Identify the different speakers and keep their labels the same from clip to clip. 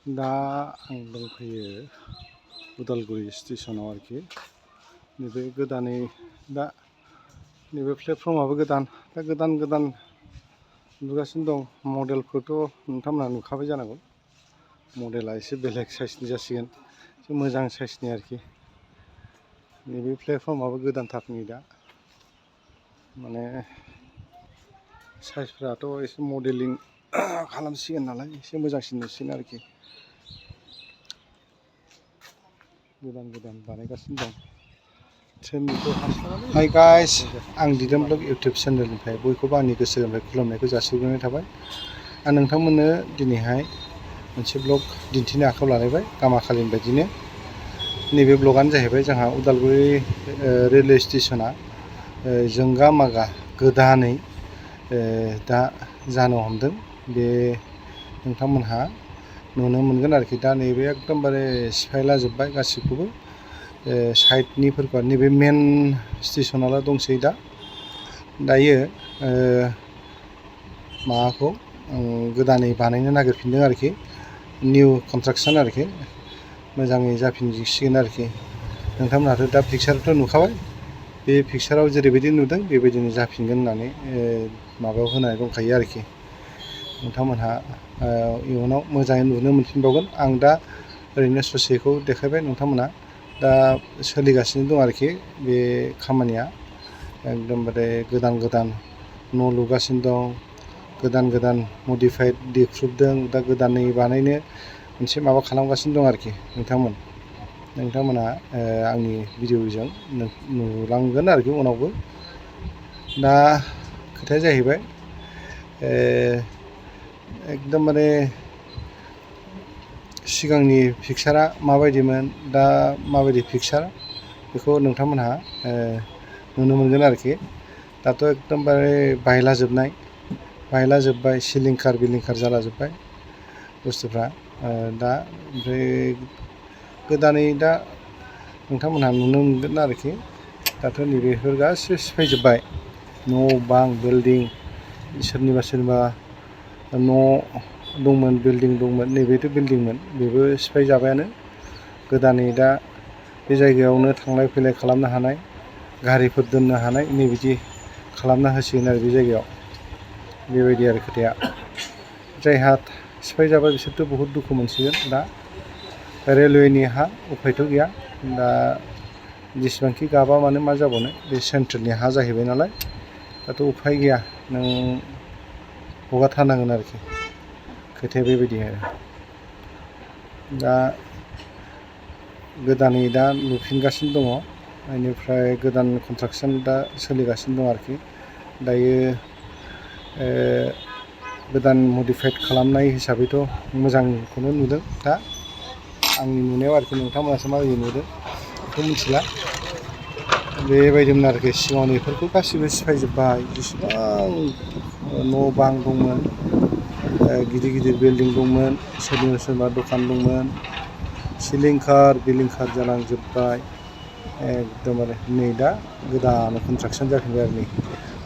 Speaker 1: दा आं दंफैयो उदालगुरि स्टेसनाव आरोखि नैबे गोदानै दा नैबे प्लेटफर्माबो गोदान दा गोदान लुगासिनो दं। मडेलखौथ' नोंथांमोनहा नुखाबाय जानांगौ। मडेला एसे बेलेग साइजनि जासिगोन, एसे मोजां साइजनि आरोखि। नैबे प्लेटफर्माबो गोदानथारनि दा माने साइजफ्राथ' एसे मडेलिं खालामसिगोन नालाय एसे मोजांसिन नुसिगोन आरोखि। गोदान बानायगासिनो दं। हाय गाइस, आं दिदोम ब्लग इउटुब चेनेलनिफ्राय बयखौबो आंनि गोसो गोरबोनिफ्राय खुलुमनायखौ जासिहरनाय थाबाय। आं नोंथांमोननो दिनैहाय मोनसे ब्लग दिन्थिनो आखायाव लालायबाय गामाखालिनि बायदिनो। नैबे ब्लगआनो जाहैबाय जोंहा उदालगुरि रेलवे स्टेसना जोंगा मागा गोदानै दा जानो हमदों। बे नोंथांमोनहा नुनो मोनगोन आरोखि। दा नैबे एकदमबारे सिफायला जोब्बाय गासिखौबो। साइडनिफोरखौ नैबे मेन स्टेसनाल' दंसै दा। दायो माबाखौ गोदानै बानायनो नागिरफिनदों आरोखि। निउ कनस्ट्राक्सन आरोखि, मोजाङै जाफिनसिगोन आरोखि। नोंथांमोनहाथ' दा पिक्सारथ' नुखाबाय। बे पिक्साराव जेरैबायदि नुदों बेबायदिनो जाफिनगोन होननानै माबायाव होनाय दंखायो आरोखि। नोंथांमोनहा इयुनाव मोजाङै नुनो मोनफिनबावगोन। आं दा ओरैनो ससेखौ देखायबाय, नोंथांमोना दा सोलिगासिनो दं आरोखि बे खामानिया। एकदमबारे गोदान न' लुगासिनो दं, गोदान मडिफाइड देख्रुबदों, दा गोदानै बानायनो मोनसे माबा खालामगासिनो दं आरोखि। नोंथांमोना आंनि भिडिअजों नुलांगोन आरोखि उनावबो। दा खोथाया जाहैबाय एकदमबारे सिगांनि पिक्सारा माबायदिमोन, दा माबायदि पिक्सार, बेखौ नोंथांमोनहा नुनो मोनगोन आरोखि। दाथ' एकदमबारे बायलाजोब्बाय, सिलिंखार बिलिंखार जालाजोब्बाय बुस्थुफ्रा। दा ओमफ्राय गोदानै दा नोंथांमोनहा नुनो मोनगोन आरोखि। दाथ' नैबेफोर गासिबो सिफायजोब्बाय। न' बां बिल्डिं, सोरनिबा न' दंमोन, बिल्डिं दंमोन। नैबेथ' बिल्डिंमोन, बेबो सिफायजाबायानो। गोदानै दा बे जायगायावनो थांलाय फैलाय खालामनो हानाय, गारिफोर दोननो हानाय नैबिदि खालामना होसिगोन आरो बे जायगायाव। बेबायदि आरो खोथाया। जायहा सिफायजाबाय बिसोरथ' बहुद दुखु मोनसिगोन। दा रेलवेनि हा, उफायथ' गैया। दा जेसेबांखि गाबा मानो मा जाबावनो, बे सेन्ट्रेलनि हा जाहैबाय नालाय। दाथ' उफाय गैया, नों हगारथारनांगोन आरोखि। खोथाया बेबायदि आरो। दा गोदानै दा लुफिनगासिनो दङ। बेनिफ्राय गोदान कनस्ट्राक्सन दा सोलिगासिनो दं आरोखि। दायो गोदान मडिफाइड खालामनाय हिसाबैथ' मोजांखौनो नुदों दा आंनि नुनायाव आरोखि। नोंथांमोनासो माबायदि नुदों बेखौ मिथिला। बेबायदिमोन आरोखि। सिगाङाव बेफोरखौ गासिबो सिफायजोब्बाय। जेसेबां न' बां दंमोन, गिदिर बिल्डिं दंमोन, सोरनिबा दखान दंमोन, सिलिंखार बिलिंखार जालांजोब्बाय एकदमबारे। नै दा गोदान कनस्ट्राक्सन जाफिनबाय आरो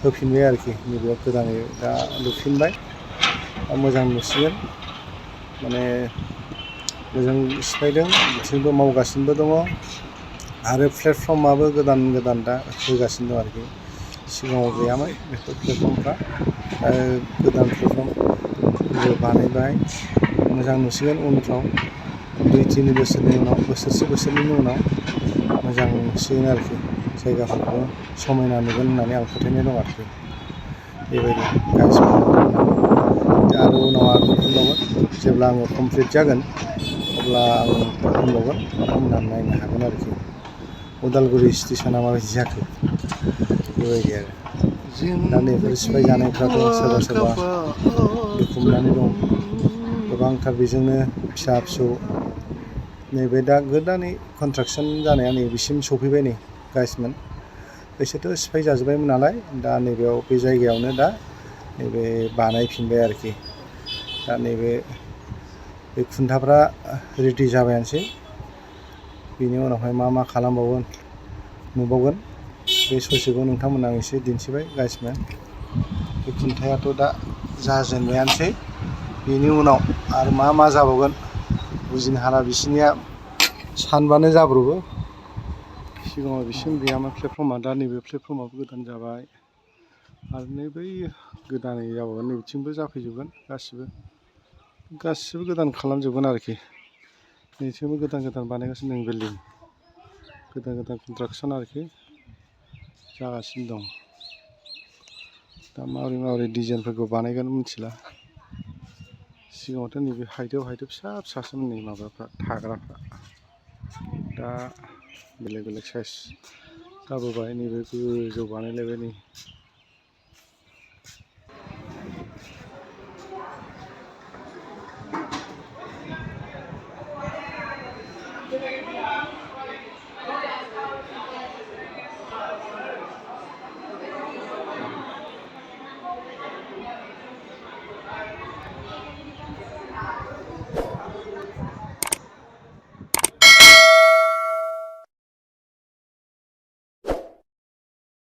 Speaker 1: होफिनबाय आरोखि। नैबेयाव गोदानै दा लुफिनबाय। दा मोजां नुसिगोन, माने मोजां सिफायदों, बिथिंबो मावगासिनोबो दङ। आरो प्लेटफर्माबो गोदान दा होगासिनो दं आरोखि। सिगाङाव गैयामोन बेफोर प्लेटफर्मफ्रा। गोदान प्लेटफर्म बानायबाय। मोजां नुसिगोन उनफ्राव 2-3 बोसोरनि उनाव, बोसोरनैनि उनाव मोजां नुसिगोन आरोखि। जायगाफोरखौ समायना नुगोन होननानै आं फोथायनाय दं आरोखि। बेबायदि गासिबो आरो उनाव आं नुफिनबावगोन। जेब्ला आङो कमप्लिट जागोन अब्ला आं होनबावगोन, नोंथांमोनहा नायनो हागोन आरोखि। उदालगुरि स्टेसना माबायदि जाखो, बेबायदि आरो। दा नैफोर सिफाय जानायफ्राथ' सोरबा दुखु मोननानै दं गोबांथार। बेजोंनो फिसा फिसौ नैबे दा गोदानै कनस्ट्राक्सन जानाया नैबेसिम सफैबाय। नै गाइसमोन, बिसोरथ' सिफाय जाजोब्बायमोन नालाय। दा नैबेयाव बे जायगायावनो दा नैबे बानायफिनबाय आरोखि। दा नैबे खुन्थाफ्रा रेडि जाबायानोसै। बेनि उनावहाय मा खालामबावगोन नुबावगोन। बे ससेखौ नोंथांमोना आं एसे दिन्थिबाय गाइसमोन। बे खुन्थायाथ' दा जाजेनबायानोसै। बेनि उनाव आरो मा जाबावगोन बुजिनो हाला बिसोरनिया सानबानो जाब्रबो। सिगाङाव बिसिम गैयामोन प्लेटफर्मआ, दा नैबे प्लेटफर्मआबो गोदान जाबाय आरो नै बै गोदानै जाबावगोन, नैबिथिंबो जाफैजोबगोन गासिबो गोदान खालामजोबगोन आरोखि। नैथिंबो गोदान गोदान बानायगासिनो दं बिल्डिं, गोदान गोदान कनस्ट्राक्सन आरोखि जागासिनो दं। दा माबोरै डिजाइनफोरखौ बानायगोन मिथिला। सिगाङावथ' नैबे हाइटआव फिसा फिसासोमोन नै माबाफ्रा थाग्राफ्रा, दा बेलेग बेलेग साइज जाबोबाय। नैबे गोजौ बानायलायबाय नै